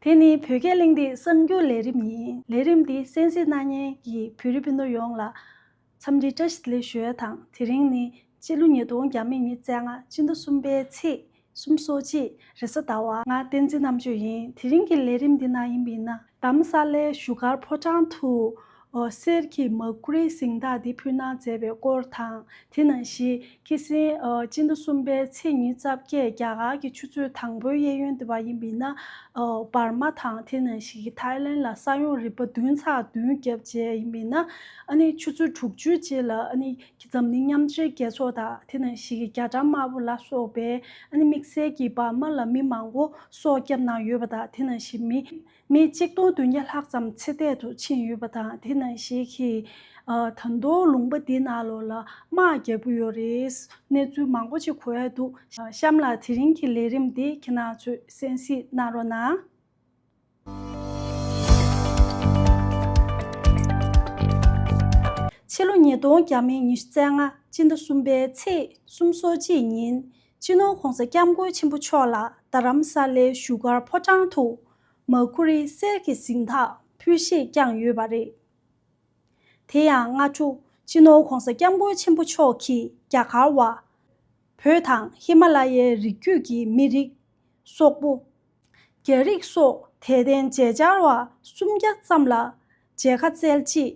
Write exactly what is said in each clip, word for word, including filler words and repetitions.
དེ་ནི་བོད་སྐད་གླེང་སྟེགས་གསར་འགྱུར་ལས་རིམ་ཡིན། ལས་རིམ་འདི་གསན་གཟིགས་གནང་མཁན་གྱི་བོད་རིགས་སྤུན་ཟླ་ཡོངས་ལ་འཚམས་འདྲི་བཀྲ་ཤིས་བདེ་ལེགས་ཞུ་ཡ་དང་། དེ་རིང་ནི་ཕྱི་ལོ་ཉིས་སྟོང་ཉི་ཤུ་རྩ་ལྔ་སྤྱི་ཟླ་གསུམ་པའི་ཚེས་སོ་གཅིག་རེས་གཟའ་ཟླ་བ། ང་བསྟན་འཛིན་རྣམ་དཔྱོད་ཡིན། དེ་རིང་གི་ལས་རིམ་འདི་ནང་ཡིན་པ་ཡིན་ན། རྡ་རམ་ས་ལའི་བཞུགས་སྒར་ཕོ་བྲང་དུ་ཨོ་གསེར་གྱི་མར་ཁུ་རི་གཟེངས་རྟགས་འདི་ཕུལ་གནང་མཛད་པའི་སྐོར་དང་། དེ་ནང་བཞིན་ཁ་སང་ཨོ་སྤྱི་ཟླ་གསུམ་པའི་ཚེས་ཉི་ཤུ་རྩ་བརྒྱད་རྒྱ་གར་གྱི་ཆུ་ཚོད་དང་པོའི་གཡས་གཡོན་དེ་བ་ཡིན་པ་ཡིན་ན། ཨོ་འབར་མ་དང་། དེ་ནང་བཞིན་གྱི་ཐའི་ལན་ལ་ས་ཡོམ་རིམ་པ་བདུན་ཚེག་བདུན་བརྒྱབ་རྗེས་ཡིན་པ་ཡིན་ན། ཨ་ནི་ཆུ་ཚོད་དྲུག་ཅུའི་རྗེས་ལ་ཨ་ནི་འཛམ་གླིང་མཉམ་འབྲེལ་རྒྱལ་ཚོགས་དང་། དེ་ནང་བཞིན་གྱི་རྒྱ་གྲམ་དམར་པོ་ལ་སོགས་པའི་ཨ་ནི་དམིགས་བསལ་གྱི་འབར་མ་ལ་མི་མང་པོ་སྲོག་བསྐྱབས་གནང་ཡོད་པ་དང་། དེ་ནང་བཞིན་མི་མི་གཅིག་སྟོང་བདུན་བརྒྱ་ལྷག་ཙམ་ཚེ་ཐར་དུ་ཕྱིན་ཡོད་པ་དང་། དེ་ནང་བཞིན་གྱི་ཨ་ད་དུང་ལུང་པ་འདི་ནང་ལོགས་ལ་དམག་རྒྱག་གི་ཡོད་རེད། གནས་ཚུལ་མང་པོ་ཅིག་གོ་ཡ་འདུག་གཤམ་ལ་དེ་རིང་གི་ལས་རིམ་འདི་ཁྱེད་རང་ཚོས་གསན་གཟིགས་གནང་རོགས་གནང་། ཕྱི་ལོ་ཉིས་སྟོང་ཉི་ཤུ་རྩ་ལྔ་སྤྱི་ཟླ་གསུམ་པའི་ཚེས་སོ་གཅིག་ཉིན། སྤྱི་ནོར་༧གོང་ས་༧སྐྱབས་མགོན་ཆེན་པོ་མཆོག་ལ་རྡ་རམ་ས་ལའི་བཞུགས་སྒར་ཕོ་བྲང་དུ་མར་ཁུ་རི་གསེར་གྱི་གཟེངས་རྟགས་ཕུལ་བཞེས་བསྐྱངས་ཡོད་པ་རེད། དེ་ཡང་སྔ་དྲོ་སྤྱི་ནོར་༧གོང་ས་༧སྐྱབས་མགོན་ཆེན་པོ་མཆོག་གིས་རྒྱ་གར་བ། བོད་དང་ཧི་མ་ལ་ཡའི་རི་རྒྱུད་ཀྱི་མི་རིགས། སོག་པོ། རྒྱ་རིགས་སོགས་དད་ལྡན་མཇལ་བཅར་བ་སུམ་བརྒྱ་ཙམ་ལ་མཇལ་ཁ་བསྩལ་རྗེས།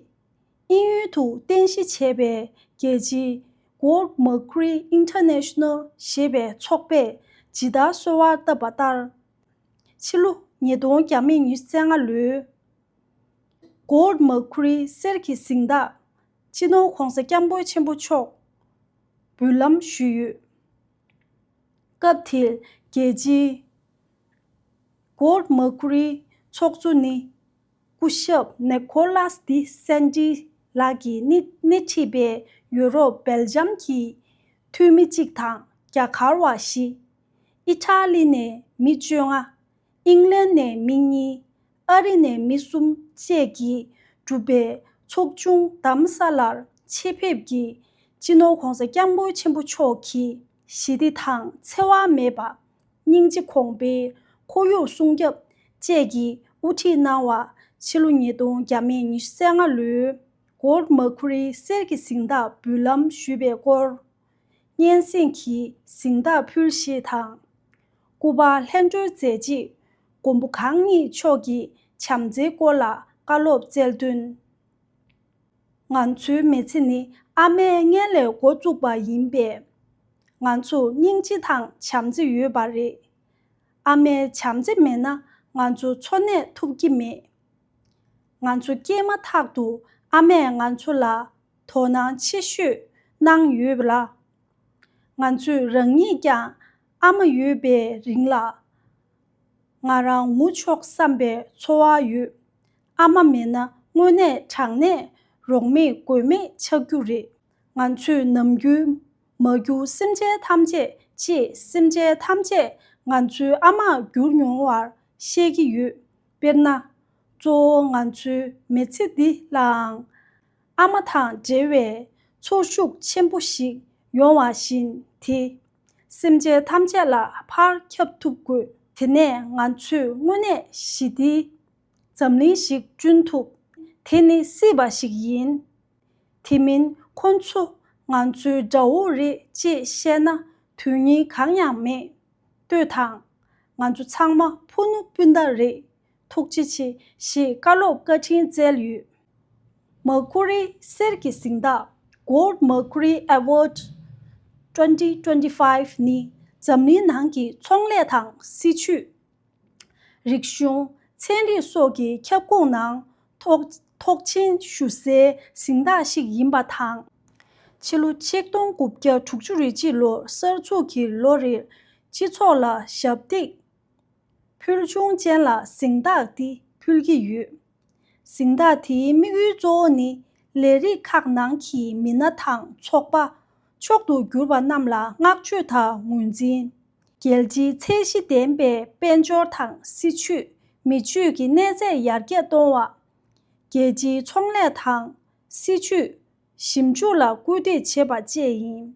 དབྱིན་ཡུལ་དུ་རྟེན་གཞི་བྱས་པའི་རྒྱལ་སྤྱིའི་Gold Mercury International ཞེས་པའི་ཚོགས་པས་ཇི་ལྟར་གསོལ་བ་བཏབ་པ་ལྟར། ཕྱི་ལོ་ཉིས་སྟོང་ཉི་ཤུ་རྩ་ལྔ་ལོའི་Gold Mercury གསེར་གྱི་གཟེངས་རྟགས་སྤྱི་ནོར་༧གོང་ས་༧སྐྱབས་མགོན་ཆེན་པོ་མཆོག་འབུལ་ལམ་ཞུས་ཡོད། སྐབས་དེར་རྒྱལ་སྤྱིའི་Gold Mercury ཚོགས་གཙོ་ནི་སྐུ་ཞབས་Nicolas de Santis ལགས་ཀྱིས་སྣེ་སྣེ་ཁྲིད་པའི་ཡུ་རོབ་སྦེལ་ཇམ་གྱི་འཐུས་མི་གཅིག་དང་། རྒྱ་གར་བ་བཞི། ཨི་ཊ་ལི་ནས་མི་བཅོ་ལྔ། ཨིང་ལན་ནས་མི་གཉིས། ཨ་རི་ནས་མི་གསུམ་བཅས་ཀྱིས་གྲུབ་པའི་ཚོགས་ཆུང་རྡ་རམ་ས་ལར་ཆེད་ཕེབས་ཀྱིས་སྤྱི་ནོར་༧གོང་ས་༧སྐྱབས་མགོན་ཆེན་པོ་མཆོག་གི་ཞི་བདེ་དང་འཚེ་བ་མེད་པ། སྙིང་རྗེ་གོང་འཕེལ། ཁོར་ཡུག་སྲུང་སྐྱོབ་བཅས་ཀྱི་དབུ་ཁྲིད་གནང་བ། ཕྱི་ལོ་ཉིས་སྟོང་ཉི་ཤུ་རྩ་ལྔ་ལོའི་Gold Mercury གསེར་གྱི་གཟེངས་རྟགས་འབུལ་ལམ་ཞུས་པའི་སྐོར། སྙན་སེང་གི་གཟེངས་རྟགས་ཕུལ་བཞེས་དང་། སྐུ་པར་ལྷན་གྲོལ་མཛད་རྗེས། མགོན་པོ་གང་ཉིད་མཆོག་གི་བྱམས་བརྩེའི་སྐོར་ལ་བཀའ་སློབ་སྩལ་དོན། ང་ཚོའི་མི་ཚེ་ནི་ཨ་མས་སྔོན་ལ་འགོ་བཙུགས་པ་ཡིན་པས། ང་ཚོར་སྙིང་རྗེ་དང་བྱམས་བརྩེ་ཡོད་པ་རེད། ཨ་མའི་བྱམས་བརྩེ་མེད་ན་ང་ཚོ་འཚོ་གནས་ཐུབ་ཀྱི་མེད། ང་ཚོ་སྐྱེས་མ་ཐག་ཏུ་ཨ་མས་ང་ཚོ་ལ་དོ་སྣང་ཆེ་ཤོས་གནང་ཡོད་ལ། ང་ཚོས་རང་ཉིད་ཀྱང་ཨ་མ་ཡོད་པའི་རིང་ལ། ང་རང་ངུ་ཆོག་བསམ་པའི་ཚོར་བ་ཡོད། ཨ་མ་མེད་ན་དངོས་གནས་དྲང་གནས་རོགས་མེད་རྒོལ་མེད་ཆགས་རྒྱུ་རེད། ང་ཚོས་ནམ་རྒྱུན་མ་གྱུར་སེམས་ཅན་ཐམས་ཅད་ཅེས། སེམས་ཅན་ཐམས་ཅད་ང་ཚོའི་ཨ་མར་འགྱུར་མྱོང་བར་བཤད་ཀྱི་ཡོད། དཔེར་ན། གཙོ་བོ་ང་ཚོའི་མི་ཚེ་འདི་ལའང་ཨ་མ་དང་འབྲེལ་བའི་ཚོར་ཤུགས་ཆེན་པོ་ཞིག་ཡོང་བ་བཞིན་ཏེ། སེམས་ཅན་ཐམས་ཅད་ལ་ཕར་ཁྱབ་ཐུབ་དགོས། དེ་ནས་ང་ཚོས་དངོས་གནས་ཞི་བདེའི་འཛམ་གླིང་ཞིག་བསྐྲུན་ཐུབ། དེ་ནི་སྲིད་པ་ཞིག་ཡིན། དེ་མིན་ཁོ་ཚོ་ང་ཚོའི་དགྲ་བོ་རེད་ཅེས་བཤད་ན་དོན་སྙིང་གང་ཡང་མེད། ལྟོས་དང་། ང་ཚོ་ཚང་མ་ཕུ་ནུ་སྤུན་ཟླ་རེད། ཐུགས་རྗེ་ཆེ་ཞེས་བཀའ་སློབ་བཀའ་དྲིན་སྩལ་ཡོད། མར་ཁུ་རི་གསེར་གྱི་གཟེངས་རྟགས་Gold Mercury Award twenty twenty-five ནི་འཛམ་གླིང་ནང་གི་ཚོང་ལས་དང་སྲིད་ཇུས། རིག་གཞུང་། ཚན་རིག་སོགས་ཀྱི་ཁྱབ་ཁོངས་ནང་ཐོག་ཐོག་ཆེན་ཞུ་སའི་གཟེངས་རྟགས་ཤིག་ཡིན་པ་དང་། ཕྱི་ལོ་ཆིག་སྟོང་དགུ་བརྒྱ་དྲུག་ཅུ་རེ་གཅིག་ལོར་གསར་འཛུགས་ཀྱི་ལོ་རེར་སྤྱི་ཚོགས་ལ་ཞབས་འདེགས་ཕུལ་བྱུང་ཅན་ལ་གཟེངས་རྟགས་འདི་ཕུལ་གྱི་ཡོད། གཟེངས་རྟགས་དེའི་དམིགས་ཡུལ་གཙོ་བོ་ནི་ལས་རིགས་ཁག་ནང་གི་མི་སྣ་དང་ཚོགས་པ། མཆོག་ཏུ་གྱུར་པ་རྣམས་ལ་བསྔགས་བརྗོད་དང་ངོས་འཛིན། རྒྱལ་སྤྱིའི་ཚད་གཞི་ལྡན་པའི་དཔལ་འབྱོར་དང་སྲིད་ཇུས། མི་སྤྱོད་ཀྱི་གནས་ཚད་ཡར་རྒྱས་གཏོང་བ། རྒྱལ་སྤྱིའི་ཚོང་ལས་དང་སྲིད་ཇུས་ཞིབ་འཇུག་ལ་སྐུལ་འདེད་བྱེད་པ་བཅས་ཡིན།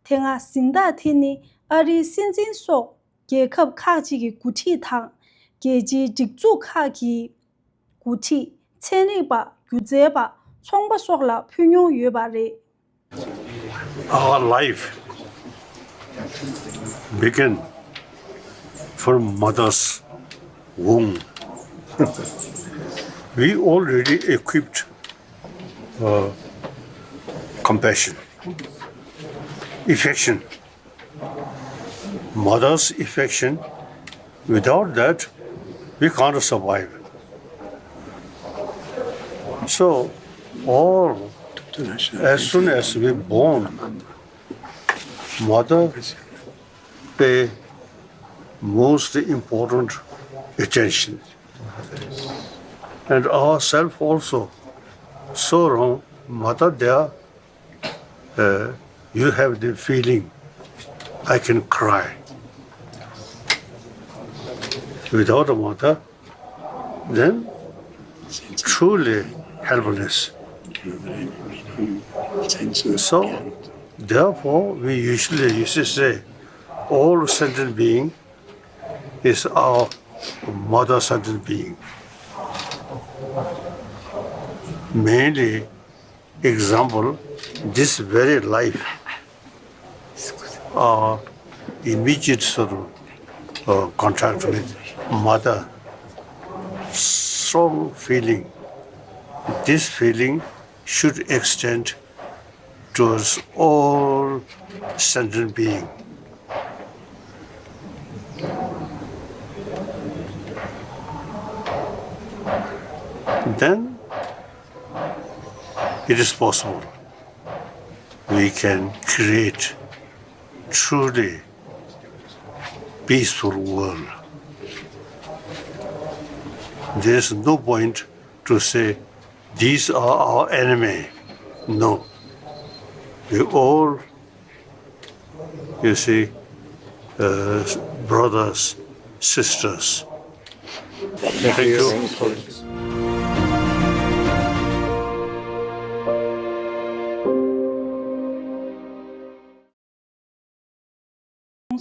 དེ་སྔ་གཟེངས་རྟགས་དེ་ནི་ཨ་རིའི་སྲིད་འཛིན་སོགས་རྒྱལ་ཁབ་ཁག་ཅིག་གི་འགོ་ཁྲིད་དང་ རྒྱལ་སྤྱིའི་སྒྲིག་འཛུགས་ཁག་གི་འགོ་ཁྲིད། ཚན་རིག་པ། སྒྱུ་རྩལ་པ། ཚོང་པ་སོགས་ལ་ཕུལ་མྱོང་ཡོད་པ་རེད། Our life began from mother's womb. We already equipped uh, compassion, affection, mother's affection. Without that, we can't survive. So, all as soon as we born, mother pay most important attention. And ourself also, so wrong, mother there, uh, you have the feeling, I can cry. Without a mother, then truly helpless. So, therefore, we usually used to say, all sentient being is our mother sentient being. Mainly, example, this very life, uh, immediate sort of uh, contact with mother, strong feeling. This feeling should extend towards all sentient being. Then it is possible we can create truly peaceful world. There is no point to say these are our enemy. No. We all, you see, uh, brothers, sisters. Thank you.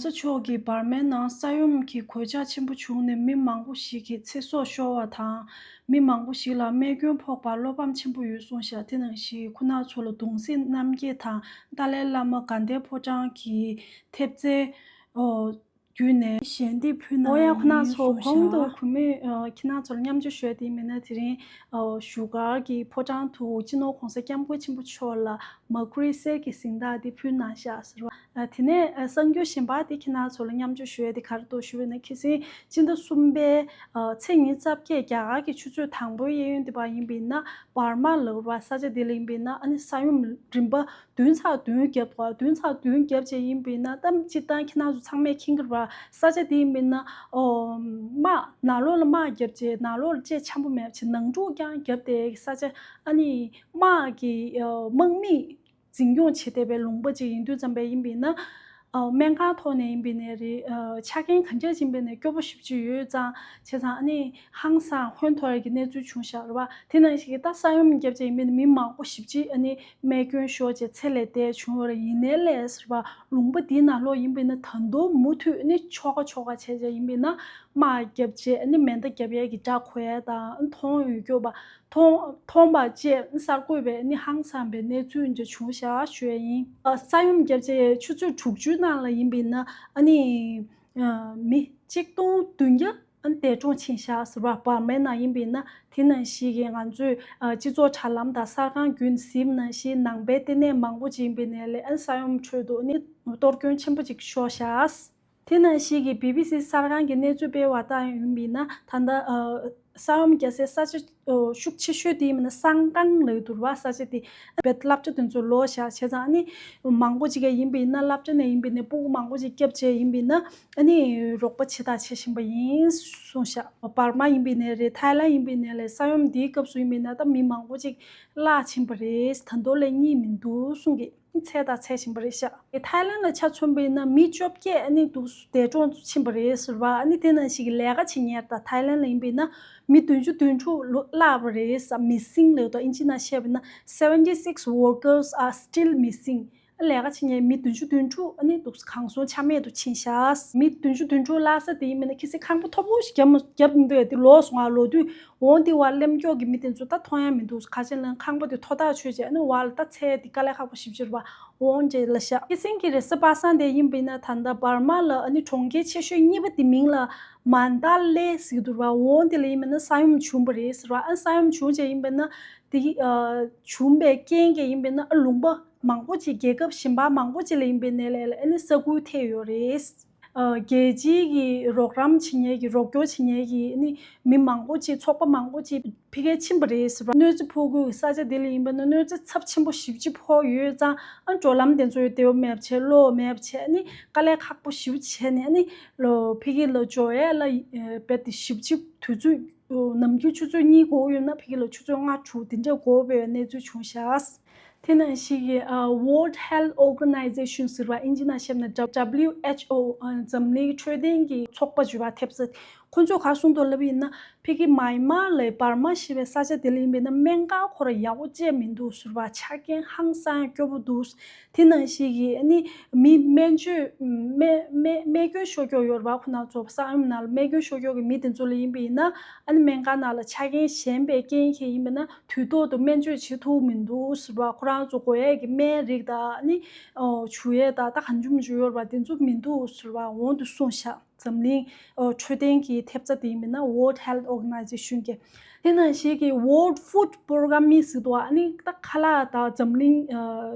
༸གོང་ས་མཆོག་གིས་འབར་མའི་ནང་ས་ཡོམ་གྱི་གོད་ཆག་ཆེན་པོ་བྱུང་ནས་མི་མང་པོ་ཞིག་གི་ཚེ་སྲོག་ཤོར་བ་དང་། མི་མང་པོ་ཞིག་ལ་རྨས་སྐྱོན་ཕོག་པར་བློ་ཕམ་ཆེན་པོ་ཡོད་གསུངས་ཤག་དེ་ནང་བཞིན་ཁོ་ན་ཚོ་ལ་གདུང་སེམས་མཉམ་སྐྱེད་དང་ཏཱ་ལའི་བླ་མ་དགའ་ལྡན་ཕོ་བྲང་གི་ཐེབས་རྩའི་བརྒྱུད་ནས་ཞལ་འདེབས་ཕུལ་གནང་ཡོད་གསུངས་ཤག་ཨོ་ཡ། ཁོ་ན་ཚོ་གོང་དུ་གུས་མོས་ཁྱེད་རང་ཚོར་མཉམ་སྤྱོད་ཞུས་དེ་མིན་ན་དེ་རིང་བཞུགས་སྒར་གྱི་ཕོ་བྲང་དུ་སྤྱི་ནོར་༸གོང་ས་༸སྐྱབས་མགོན་ཆེན་པོ་མཆོག་ལ་མ་ཁུ་རི་གསེར་གྱི་གཟེངས་རྟགས་དེ་ཕུལ་གནང་ཤག་ཟེར་བ། དེ་ནས་གསར་འགྱུར་གཞན་པ་དེ་ཁྱེད་རང་ཚོ་ལ་མཉམ་སྤྱོད་ཞུ་ཡས་དེ་ག་རེ་འདུག་ཞུ་བ་ཡིན་ན། ཁ་སང་སྤྱི་ཟླ་གསུམ་པའི་ཚེས་ཉི་ཤུ་རྩ་བརྒྱད་རྒྱ་གར་གྱི་ཆུ་ཚོད་དང་པོའི་གཡས་གཡོན་དེ་བར་ཡིན་པ་ཡིན་ན། འབར་མ་ལབ་པ་ས་ཆ་དེ་ལ་ཡིན་པ་ཡིན་ན། ཨ་ནི་ས་ཡོམ་རིམ་པ་བདུན་ཚེག་བདུན་བརྒྱབ་འདུག་བདུན་ཚེག་བདུན་བརྒྱབ་བྱས་ཡིན་པ་ཡིན་ན། ད་སྤྱིར་བཏང་ཁྱེད་རང་ཚོ་ཚང་མས་མཁྱེན་གྱི་རེད་པ། ས་ཆ་དེ་ཡིན་པ་ཡིན་ན་ཨོ་དམག་ནང་ལོགས་ལ་དམག་བརྒྱབ་བྱས། ནང་ལོགས་ལ་བཅད་ཆེན་པོ་མེད་བྱས་ནང་འཁྲུག་རྐྱང་བརྒྱབ་བསྡད་ས་ཆ། ཨ་ནི་དམག་གི་དམག་མིས་འཛིན་སྐྱོང་བྱེད་བསྡད་པའི་ལུང་པ་ཅིག་ཡིན་དུས་ཙམ་པ་ཡིན་པ་ཡིན་ན། ཨ། སྨན་ཁང་ཐོག་ནས་ཡིན་པ་ཡིན་ནའི་རེད། ཨ། ཆ་རྐྱེན་གང་འདྲ་ཅིག་ཡིན་པ་ཡིན་ནའི་སྐྱོ་པོ་ཞེ་པོ་ཅིག་ཡོད་ཙང་། བྱས་ཙང་ཨ་ནི་ཧང་སང་ཧོན་ཐོར་གྱི་གནས་ཚུལ་བྱུང་བཞག་རེད་པ། དེ་ནང་བཞིན་གྱི་ད་ས་ཡོམ་བརྒྱབ་བྱས་ཡིན་པ་ཡིན་ན་མི་མང་པོ་ཞེ་པོ་ཅིག་ཨ་ནི་རྨས་སྐྱོན་ཤོར་བྱས་ཚེ་ལས་འདས་བྱུང་བ་རེད། ཡིན་ནའི་ལས་ཟེར་བ། ལུང་པ་འདིའི་ནང་ལོགས་ཡིན་པ་ཡིན་ན་ད་དུང་མུ་མཐུད་ཨ་ནི་ཆོ་ག་ཆོ་ག་བྱས་བྱས་ཡིན་པ་ཡིན་ན་དམག་བརྒྱབ་བྱས་ཨ་ནི་མེ་མདའ་བརྒྱབ་ཡས་ཀྱི་སྒྲ་གོ་ཡས་དང་མཐོང་ཡོད་སྐྱོ་པ། མཐོང་མཐོང་པ་བཅས་གསར་འགོད་པས་ནི་ཧང་སངས་པའི་གནས་ཚུལ་འདི་བྱུང་བཞག་ཞུ་ཡ་ཡིན། ཨ། ས་ཡོམ་བརྒྱབ་རྗེས་ཆུ་ཚོད་དྲུག་ཅུའི་ནང་ལ་ཡིན་པ་ཡིན་ན་ཨ་ནི་ཨ། མི་གཅིག་སྟོང་བདུན་བརྒྱ་ཨ་ནི་འདས་གྲོངས་ཕྱིན་བཞག་ཟེར་བ། འབར་མའི་ནང་ཡིན་པ་ཡིན་ན་དེ་ནང་བཞིན་གྱི་ང་ཚོས་ཨ། སྤྱི་ཚོགས་དྲ་ལམ་དང་གསར་ཁང་བརྒྱུད་ནས་གཟིགས་པ་ནང་བཞིན་ནང་པའི་ལྟེ་གནས་མང་པོ་ཅིག་ཡིན་པ་ཡིན་ནའི་ལས་ཨ་ནི་ས་ཡོམ་ཁྲོད་དུ་ཨ་ནི་གཏོར་སྐྱོན་ཆེན་པོ་ཅིག་ཤོར་བཞག་དེ་ནང་བཞིན་གྱི་བི་བི་སི་གསར་ཁང་གིས་གནས་ཚུལ་སྤེལ་བ་ལྟར་ཡིན་པ་ཡིན་ན། ད་ལྟ་ཨ། ས་ཡོམ་རྒྱག་སའི་ས་ཆ་ཨ། ཤུགས་ཆེ་ཤོས་དེ་ཡིན་པ་ཡིན་ན་བསང་ཁང་ལབ་འདུག་ར། ས་ཆ་དེ་བེད་བསླབ་བྱ་དེ་ཚོ་ལོག་བཞག་བྱས་ཙང་ཨ་ནི་མང་པོ་ཅིག་ག་ཡིན་པ་ཡིན་ན་བསླབ་བྱ་ནས་ཡིན་པ་ཡིན་ན་སྤུ་གུ་མང་པོ་ཅིག་བརྒྱབ་བྱས་ཡིན་པ་ཡིན་ན་ཨ་ནི་རོགས་པ་བྱེད་ཐག་ཆོད་བཞིན་པ་ཡིན་གསུངས་ཤག་འབར་མ་ཡིན་པ་ཡིན་ནའི་རེད། ཐའི་ལན་ཡིན་པ་ཡིན་ནའི་རེད། ས་ཡོམ་འདིའི་སྐབས་སུ་ཡིན་པ་ཡིན་ན་ད་མི་མང་པོ་ཅིག་བརླག་ཕྱིན་པ་རེད། ད་དུང་ལས་རྙེད་མི་འདུག་གསུངས་ཀྱི། ཚད་དང་ཚད་བཞིན་པ་རེད་ཤག་ཐའི་ལན་ལ་ཆ་མཚོན་པ་ཡིན་ན་མི་བཅོ་བརྒྱད་ཨ་ནི་འདུག་འདས་གྲོངས་ཕྱིན་པ་རེད་ཟེར་བ། ཨ་ནི་དེ་ནང་བཞིན་གྱི་ལས་ཀ་བྱེད་མཁན་དང་ཐའི་ལན་ལ་ཡིན་པ་ཡིན་ན་མི་བདུན་ཅུ་དོན་དྲུག་བརླག་པ་རེད་ཟེར། མི་སིང་ལབ་དང་ཨིན་ཇི་ནང་བཤད་པ་ཡིན་ན་seventy six workers are still missing. ལས་ཀ་བྱེད་མཁན་མི་བདུན་ཅུ་དོན་དྲུག་ཨ་ནི་འདུག་གང་སོང་ཆ་མེད་དུ་ཕྱིན་ཤག་མི་བདུན་ཅུ་དོན་དྲུག་བརླག་ས་དེ་ཡིན་མིན་ན་ཁི་སི་ཁང་པ་མཐོ་པོ་ཞིག་བརྒྱབ་བརྒྱབ་མི་འདུག་དེ་ལོག་སོང་ཨ། ལོ་དུས་འོང་དེ་བར་གླེམ་སྐྱོག་གི་མི་དེ་ཚོ་ད་མཐོང་ཡ་མི་འདུག་ཁ་ཆེ་ལ་ཁང་པ་དེ་མཐོ་ཐག་ཆོད་བྱས་ཨ་ནི་བར་ལ་ད་ཚད་དེ་དཀའ་ལས་ཁག་པོ་ཞིབ་ཕྱིར་བ་འོང་རྗེས་ལ་ཤག་ཁི་སིང་གི་རེས་གཟའ་པ་སངས་དེ་ཡིན་པ་ཡིན་ན་ད་ལྟ་འབར་མ་ལ་ཨ་ནི་གྲོང་ཁྱེར་ཆེ་ཤོས་གཉིས་པ་དེ་མིང་ལ་མན་ད་ལེ་ཟེར་གི་འདུག་ར། འོང་དེ་ལ་ཡིན་པ་ན་ས་ཡོམ་བྱུང་བ་རེད་ཟེར་བ། ཨ་ས་ཡོམ་བྱུང་རྗེས་ཡིན་པ་ན་དེ་ཨ་བྱུང་བའི་རྐྱེན་གྱིས་ཡིན་པ་ན་ཨ་ལུང་པ་མང་པོ་ཅིག་རྒྱལ་ཁབ་གཞན་པ་མང་པོ་ཅིག་ལ་ཡིན་པའི་ནས་ལས་ལ་ཨ་ནི་ས་ཁུལ་ཐེབས་ཡོད་རེད། ཨ་རྒྱལ་སྤྱིའི་གི་རོགས་རམ་བྱེད་མཁན་གྱི་རོགས་སྐྱོར་བྱེད་མཁན་གྱི་ཨ་ནི་མི་མང་པོ་ཅིག་ཚོགས་པ་མང་པོ་ཅིག་ཕ་གིར་ཕྱིན་པ་རེད་ཟེར་བ། གནོད་འཚེ་ཕོག་དགོས་ས་ཆ་དེ་ལ་ཡིན་པ་ན་གནོད་འཚེ་ཚབས་ཆེན་པོ་ཞེ་པོ་ཅིག་ཕོག་ཡོད་ཙང་ཨ་འགྲོ་ལམ་དེ་ཚོ་བདེ་བོ་མེད་པ་བྱས་གློག་མེད་པ་བྱས་ཨ་ནི་དཀའ་ལས་ཁག་པོ་ཞེ་པོ་བྱས་ནས་ཨ་ནི་ལོ་ཕ་གི་ལ་འབྱོར་ཡས་ལ་རྦད་དེ་ཞེ་པོ་ཅིག་དུས་ཚོད་ནམ་རྒྱུན་ཆུ་ཚོད་གཉིས་འགོར་ཡོད་ན་ཕ་གི་ལ་ཆུ་ཚོད་ལྔ་དྲུག་དེ་འདྲས་འགོར་བའི་གནས་ཚུལ་བྱུང་ཤག་དེ་ནང་བཞིན་གྱི་ཨ་World Health Organization ཟེར་བ་ཨིན་ཇི་ནང་བཤད་ན་W- WHO ཨ་འཛམ་གླིང་འཕྲོད་བསྟེན་གྱི་ཚོགས་པ་ཞུ་བ་ཐེབས་རྩ་ཁོ་ཚོས་ག་གསུངས་འདུག་ལབ་ཡིན་ན་ཕ་གི་མཱ་ཡན་མར་ལ་འབར་མ་ཞེས་པའི་ས་ཆ་དེ་ལ་ཡིན་པས་ན་སྨན་ཁང་ཁོ་ར་ཡག་པོ་བཅས་མི་འདུག་ཟེར་བ། ཆ་རྐྱེན་ཧང་སང་སྐྱོ་པོ་འདུག་དེ་ནང་བཞིན་གྱི་ཨ་ནི་མི་སྨན་བཅོས་སྨན་སྨན་སྨན་སྐྱོན་ཤོར་སྐྱོ་ཡོད་རེད་བ། ཁོ་ན་ཚོ་ས་ཡོམ་ནང་ལ་སྨན་སྐྱོན་ཤོར་སྐྱོ་གི་མི་དེ་ཚོ་ལ་ཡིན་པ་ཡིན་ན་ཨ་ནི་སྨན་ཁང་ནང་ལ་ཆ་རྐྱེན་ཞན་པའི་རྐྱེན་གྱིས་ཡིན་པས་ན་དུས་ཐོག་ཏུ་སྨན་བཅོས་བྱེད་ཐུབ་མི་འདུག་ཟེར་བ། ཁོ་རང་ཚོ་དགོས་ཡས་ཀྱི་སྨན་རིགས་དང་ཨ་ནི་ཨོ་བྱུག་ཡས་དང་ད་གང་བྱུང་མི་བྱུང་ཡོད་རེད་བ། དེ་ཚོ་མི་འདུག་ཟེར་བ་འོང་དུ་གསུངས་ཤག་འཛམ་གླིང་ཨོ་འཕྲོད་བསྟེན་གྱི་ཐེབས་རྩ་དེ་ཡིན་པས་ན་World Health Organization གྱི། དེ་ནང་བཞིན་གྱི་World Food Programme ཟེར་འདུག་ཨ་ནི་ད་ཁ་ལག་དང་འཛམ་གླིང་ཨ་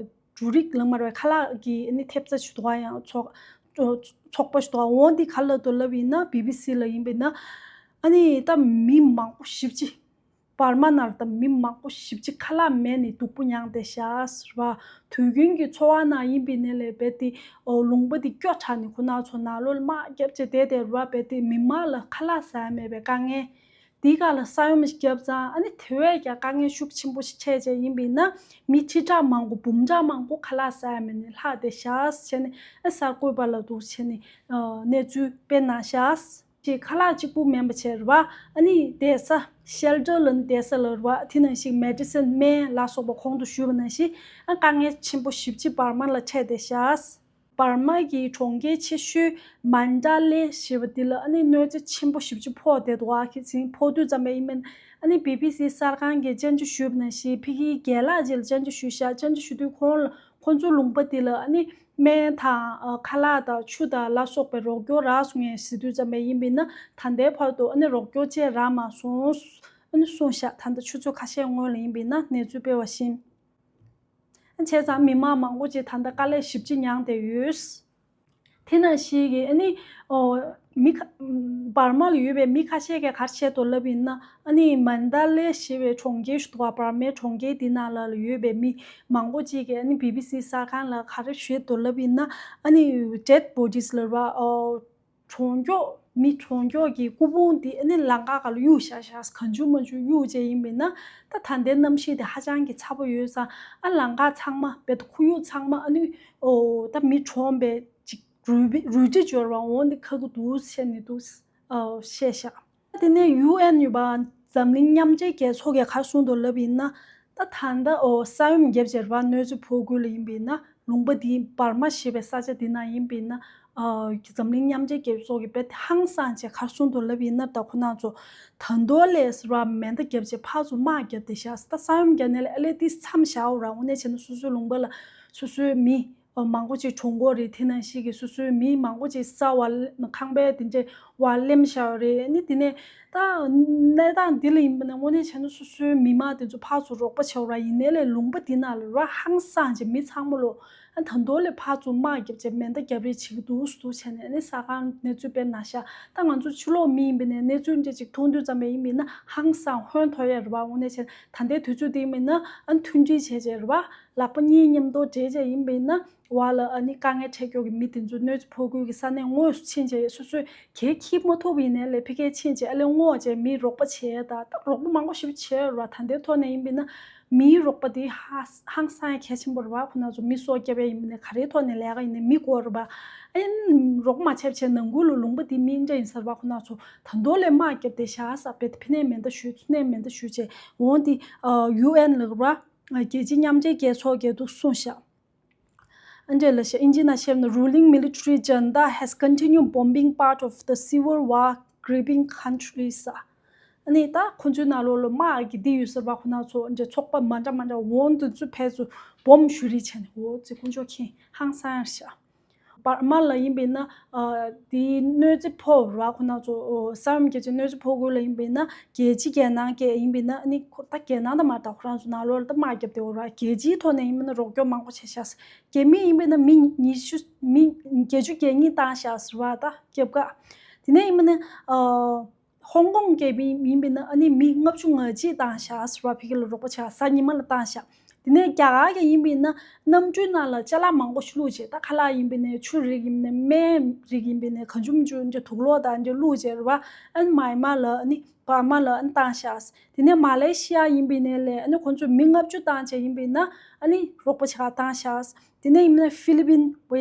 འབྲུ་རིགས་ལ་མར་བའི་ཁ་ལག་གི་ཨ་ནི་ཐེབས་རྩ་ཞུ་དོ་ཡང་ཚོགས་ཚོགས་པ་ཞུ་དོ་འོང་འདི་ག་ལ་དོ་ལབ་ཡིན་ན་བི་བི་སི་ལ་ཡིན་པས་ན་ཨ་ནི་ད་མི་མང་པོ་ཞེ་པོ་ཅིག་འབར་མ་ནང་ད་མི་མང་པོ་ཞེ་པོ་ཅིག་ཁ་ལག་མེད་ནས་སྡུག་པོ་མྱངས་བསྡད་ཤག་ཟེར་བ། དུས་རྒྱུན་གྱི་འཚོ་བ་ནང་ཡིན་པའི་ནས་ལས་རྦད་དེ་ཨོ་ལུང་པ་དེ་སྐྱོ་དྲགས་ནས་ཁོ་ན་ཚོ་ནང་ལོགས་ལ་དམག་རྒྱབ་བྱས་བསྡད་བསྡད་རེད་བ། རྦད་དེ་མི་མང་ལ་ཁ་ལག་ཟ་ཡ་མེད་པའི་དཀའ་ངལ། དེའི་སྒང་ལ་ས་ཡོམ་ཞིག་བརྒྱབ་ཙང་ཨ་ནི་དེ་བས་ཀྱང་དཀའ་ངལ་ཤུགས་ཆེན་པོ་ཞིག་འཕྲད་བྱས་ཡིན་པས་ན་མི་ཁྲི་ཕྲག་མང་པོ་འབུམ་ཕྲག་མང་པོ་ཁ་ལག་ཟ་ཡ་མེད་ནས་ལྷག་བསྡད་ཤག་བྱས་ནས་ཨ་གསར་འགོད་པ་ལ་འདུག་བྱས་ནས་གནས་ཚུལ་སྤེལ་གནང་ཤག་ཅེས་ཁ་ལག་གཅིག་པུ་མིན་པ་བྱས་རེད་བ། ཨ་ནི་བསྡད་ས་ཤེལ་ཊར་ལ་ནི་བསྡད་ས་ལ་རེད་བ། དེ་ནང་བཞིན་མེ་ཌི་སིན་སྨན་ལ་སོགས་པ་གོང་དུ་ཞུས་པ་ནང་བཞིན་ཨ་དཀའ་ངལ་ཆེན་པོ་ཞེ་པོ་ཅིག་འབར་མ་ལ་འཕྲད་བསྡད་ཤག་འབར་མ་གི་གྲོང་ཁྱེར་ཆེ་ཤོས་མན་ཌ་ལེ་ཞེས་པ་འདི་ལ་ཨ་ནི་གནོད་འཚེ་ཆེན་པོ་ཞེ་པོ་ཅིག་ཕོག་བསྡད་འདུག་ཨ་ཁི་ཚིན་ཕོག་དུས་ཙམ་པ་ཡིན་མིན་ཨ་ནི་བི་བི་སི་གསར་ཁང་གིས་བཅར་འདྲི་ཞུས་པ་ནང་བཞིན་ཕ་གིའི་རྒན་ལགས་ཅིག་ལ་བཅར་འདྲི་ཞུས་ཤག་བཅར་འདྲི་ཞུ་དུས་ཁོང་ལ་ཁོང་ཚོ་ལུང་པ་འདི་ལ་ཨ་ནི་སྨན་དང་ཁ་ལག་དང་ཆུ་དང་ལ་སོགས་པའི་རོགས་སྐྱོར་རག་སོང་ངས་ཟེར་དུས་ཙམ་པ་ཡིན་པས་ན་ད་ལྟའི་བར་དུ་ཨ་ནི་རོགས་སྐྱོར་བཅས་རག་མ་སོང་ཨ་ནི་གསུངས་ཤག་ད་ལྟ་ཆུ་ཚོད་ཁ་ཤས་སྔོན་ལ་ཡིན་པས་ན་གནས་ཚུལ་སྤེལ་བ་བཞིན། བྱས་ཙང་མི་མང་མང་པོ་ཅིག་ད་ལྟ་དཀའ་ལས་ཞེ་པོ་ཅིག་མྱངས་བསྡད་ཡོད། དེ་ནང་བཞིན་གྱི་ཨ་ནི་ཨོ་མི་ཁ་འབར་མ་ལ་ཡོད་པའི་མི་ཁ་ཤས་ཀྱིས་ག་རེ་བཤད་འདུག་ལབ་ཡིན་ན་ཨ་ནི་མན་ད་ལེ་ཞེས་པའི་གྲོང་ཁྱེར་ཞིག་འདུག་པ། འབར་མའི་གྲོང་ཁྱེར་འདི་ནང་ལ་ཡོད་པའི་མི་མང་པོ་ཅིག་གིས་ཨ་ནི་བི་བི་སི་གསར་ཁང་ལ་ག་རེ་བཤད་འདུག་ལབ་ཡིན་ན་ཨ་ནི་ཌེཌ་བོ་ཌིས་ལབ་པ་ཨོ། གྲོང་ཁྱོག་མི་གྲོང་ཁྱོག་གི་སྐུ་ཕུང་དེ་ཨ་ནི་ལམ་ཁ་སྒང་ལ་གཡུགས་བཞག་བཞག་གང་བྱུང་མང་བྱུང་གཡུགས་བྱས་ཡིན་པས་ན་ད་ད་ལྟའི་གནམ་གཤིས་དེ་ཧ་ཅང་གི་ཚ་པོ་ཡོད་ཙང་ཨ་ལམ་ཁ་ཚང་མ་རྦད་དེ་ཁོར་ཡུག་ཚང་མ་ཨ་ནི་ཨོ་ད་མི་གྲོངས་པའི་ཅིག་རུལ་རུལ་དྲི་འབྱོར་བ་འོང་དེ་ཁག་གི་འདུག་བཤད་ནས་འདུག་ཨོ་བཤད་བཞག་དེ་ནས་ཡུ་ཨེན་ཡོད་པ་འཛམ་གླིང་མཉམ་འབྲེལ་རྒྱལ་ཚོགས་ཀྱིས་ག་རེ་གསུངས་འདུག་ལབ་ཡིན་ན། ད་ད་ལྟ་ཨོ་ས་ཡོམ་བརྒྱབ་བྱས་རེད་བ། གནོད་འཚེ་ཕོག་ཁུལ་ལ་ཡིན་པས་ན་ལུང་པ་འདི་འབར་མ་ཞེས་པའི་ས་ཆ་འདི་ན་ཡིན་པས་ན་ཨ་འཛམ་གླིང་མཉམ་འབྲེལ་རྒྱལ་ཚོགས་ཀྱིས་རྦད་དེ་ཧང་སངས་བྱས་ག་རེ་གསུངས་འདུག་ལབ་ཡིན་ན། ད་ཁོ་རང་ཚོ་ད་དུང་ལས་ཟེར་བ་མེ་མདའ་བརྒྱབ་བྱས་ཕར་ཚུར་དམག་བརྒྱབ་བསྡད་ཤག་ད་ས་ཡོམ་བརྒྱབ་ནས་ལས་ཨ་ལས་འདི་མཚམས་བཞག་འོ་ར། དངོས་གནས་བྱས་ན་སོ་སོའི་ལུང་པ་ལ་སོ་སོའི་མི་མང་པོ་ཅིག་གྲོངས་ཀྱི་ཡོད་རེད། དེ་ནང་བཞིན་གྱི་སོ་སོའི་མི་མང་པོ་ཅིག་ས་བ་ཁང་པའི་དེ་འདྲའི་བར་ལེམ་བཞག་ཡོད་རེད། ཨ་ནི་དེ་ནས་ད་གནས་སྟངས་འདི་ལ་ཡིན་པ་ན་དངོས་གནས་བྱས་ན་སོ་སོའི་མི་མང་དེ་ཚོ་ཕར་ཚུར་རོགས་པ་བྱས་ཡོད་རེད། ཡིན་ནའི་ལས་ལུང་པ་འདི་ནང་ལ་ར་ཧང་སངས་བྱས་མི་ཚང་མ་ལོ་ཨ་ད་དུང་ལས་ཕར་ཚུར་དམག་བརྒྱབ་བྱས་མེ་མདའ་བརྒྱབ་རེས་བྱེད་ཀྱི་འདུག་འདུག་བྱས་ནས་ཨ་ནི་གསར་ཁང་གནས་ཚུལ་སྤེལ་གནང་ཤག་ད་ང་ཚོ་ཕྱི་ལོགས་མི་ཡིན་པ་ནས་གནས་ཚུལ་འདྲ་ཅིག་མཐོང་དུས་ཙམ་པ་ཡིན་པ་ཡིན་ན་ཧང་སངས་ཧོན་ཐོར་ཡ་རེད་བ། དངོས་གནས་བྱས་ད་ལྟའི་དུས་ཚོད་འདི་ཡིན་པ་ཡིན་ན་ཨ་ནི་མཐུན་སྒྲིལ་བྱས་བྱས་རེད་བ། ལག་པ་གཉིས་མཉམ་དུ་སྦྲེལ་བྱས་ཡིན་པ་ཡིན་ན། བ་ལ་ཨ་ནི་དཀའ་ངལ་འཕྲད་མཁན་གྱི་མི་དེ་ཚོ་གནོད་འཚེ་ཕོག་ཁུལ་གྱི་ས་གནས་དངོས་སུ་ཕྱིན་བྱས་སོ་སོས་གས་འཁྱེར་མ་ཐུབ་པ་ཡིན་ནའི་ལས་ཕ་གིར་ཕྱིན་བྱས་ཨ་ལས་སྔོག་བྱས་མི་རོགས་པ་བྱས་ད་ད་རོགས་པ་མང་པོ་ཞིག་བྱས་ར། ད་ལྟའི་ཐོག་ནས་ཡིན་པས་ན་མིའི་རོགས་པ་དེ་ཧ་ཧང་སང་ཡ་གལ་ཆེན་པོ་རེད་བ། ཁོ་ན་ཚོ་མི་སྲོག་བསྐྱབས་ཡ་ཡིན་པས་ན་ག་རེའི་ཐོག་ནས་ལས་ཀ་ཡིན་ནའི་མི་དགོས་རེད་བ། ཨ་ནི་རོགས་པ་མ་བྱས་བྱས་ནང་ཁུལ་ལ་ལུང་པ་དེ་མི་འདྲ་ཡིན་ས་རེད་བ། ཁོ་ན་ཚོ་ད་དུང་ལས་དམག་བརྒྱབ་བསྡད་ཤག་ས་བེད་ཕི་ནས་མེ་མདའ་གཞུས་ཚུར་ནས་མེ་མདའ་གཞུས་བྱས་འོང་དེ་ཡུ་ཨེན་ལ་ར་རྒྱལ་སྤྱིའི་མཉམ་འབྲེལ་རྒྱལ་ཚོགས་ཀྱིས་འདུག་གསུངས་ཤག་ཨ་འདྲས་ལ་ཤ་ཨིན་ཇི་ནང་བཤད་ན། Ruling military junta has continued bombing part of the civil war gripping countries. ཨ་ནི་ད་ཁོ་ཚོའི་ནང་ལོགས་ལ་དམག་གི་འདི་ཡོད་ཟེར་བ། ཁོ་ན་ཚོ་འདྲས་ཚོགས་པ་མ་འདྲ་མ་འདྲ་འོང་དུ་ཚུད་ཕེ་ཚུ་བོམ་ཞུ་རིགས་བྱས་ནས། འོ་ཙི་ཁོ་ཚོ་ཁེངས་ཧང་སང་ཤ། འབར་མ་ལ་ཡིན་པས་ན། ཨ་དེའི་གནོད་འཚེ་ཕོག་ར། ཁོ་ན་ཚོ་ཨོ་ས་ཡོམ་རྒྱག་ཅིང་གནོད་འཚེ་ཕོག་དགོས་ལ་ཡིན་པས་ན། རྒྱལ་སྤྱི་རྒྱལ་ནང་གི་ཡིན་པས་ན། ཨ་ནི་ཁོ་ད་རྒྱལ་ནང་ད་མ་ད་ཁོ་རང་ཚོ་ནང་ལོགས་ལ་ད་དམག་རྒྱབ་དེ་འོ་ར། རྒྱལ་སྤྱིའི་ཐོག་ནས་ཡིན་པས་ན་རོགས་སྐྱོར་མང་པོ་བྱས་ཤག། རྒྱ་མི་ཡིན་པས་ན་མི་ཉི་ཤུ་མི་བརྒྱད་ཅུ་གྱ་གཉིས་བཏང་ཤག་ཟེར་བ། ད་རྒྱབ་ཁ་དེ་ནས་ཡིན་པས་ན་ཨ། ཧོང་ཀོང་གི་མི་ཡིན་པས་ན། ཨ་ནི་མི་ལྔ་བཅུ་ང་གཅིག་བཏང་ཤག་ཟེར་བ། ཕ་གི་ལ་རོགས་པ་བྱས་གཟའ་ཉི་མ་ལ་བཏང་ཤག། དེ་ནས་རྒྱ་གར་གྱི་ཡིན་པས་ན་གནམ་གྲུའི་ནང་ལ་ཅ་ལག་མང་པོ་ཞིག་བླུགས་བྱས། ད་ཁ་ལག་ཡིན་པས་ན། ཆུ་རིགས་ཡིན་པས་ན། སྨན་རིགས་ཡིན་པས་ན། གང་བྱུང་བྱུང་འདྲས་དུག་ལོག་དང་འདྲས་བླུགས་བྱས་ར་བ། ཨ་ནི་མཱི་མ་ལ་ཨ་ནི་འབར་མ་ལ་ཨ་ནི་བཏང་ཤག། དེ་ནས་མ་ལེ་ཤི་ཡ་ཡིན་པས་ན་ལས། ཨ་ནི་ཁོང་ཚོས་མི་ལྔ་བཅུ་བཏང་བྱས་ཡིན་པས་ན། ཨ་ནི་རོགས་པ་བྱས་བཏང་ཤག། དེ་ནས་ཡིན་པས་ན་ཧྥི་ལི་པིན། ཝེ་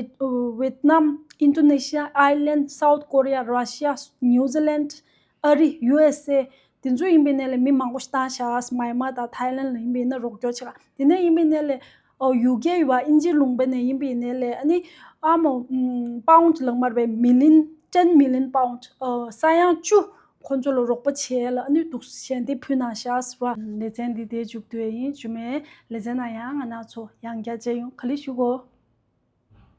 ཝེད་ནམ། ཨིན་ཌོ་ནེ་ཤི་ཡ། ཨའི་ལེན། སའུཐ་ཀོ་རི་ཡ། ར་ཤི་ཡ། ནིའུ་ཛི་ལེན། ཨ་རི། ཡུ་ཨེས་ཨེ། དེ་ཚོ་ཡིན་པས་ན་ལས་མི་མང་པོ་ཞིག་བཏང་ཤག། མཱི་མ་དང་ཐའི་ལེན་ལ་ཡིན་པས་ན་རོགས་སྐྱོར་བྱེད་ག། དེ་ནས་ཡིན་པས་ན་ལས་ཨོ་ཡུ་ཀེ་ཡོད་པ། ཨིན་ཇི་ལུང་པ་ནས་ཡིན་པས་ན་ལས། ཨ་ནི་ཨ་མོ་ཨམ་པའུནཌ་ལབ་མ་རེད་པས། མི་ལིན། ཊེན་མི་ལིན་པའུནཌ། ཨོ་ས་ཡ་བཅུ་ཁོང་ཚོ་ལ་རོགས་པ་བྱས་ལ། ཨ་ནི་འདུག་ཞལ་འདེབས་ཕུལ་གནང་ཤག་ཟེར་བ། ལེ་ཚན་འདི་དེ་མཇུག་བསྡུ་ཡ་ཡིན། རྗེས་མའི་ལེ་ཚན་ནང་ཡང་ང་རང་ཚོ་ཡང་བསྐྱར་མཇལ་ཡོང་། ག་ལེ་ཞུ་གོ།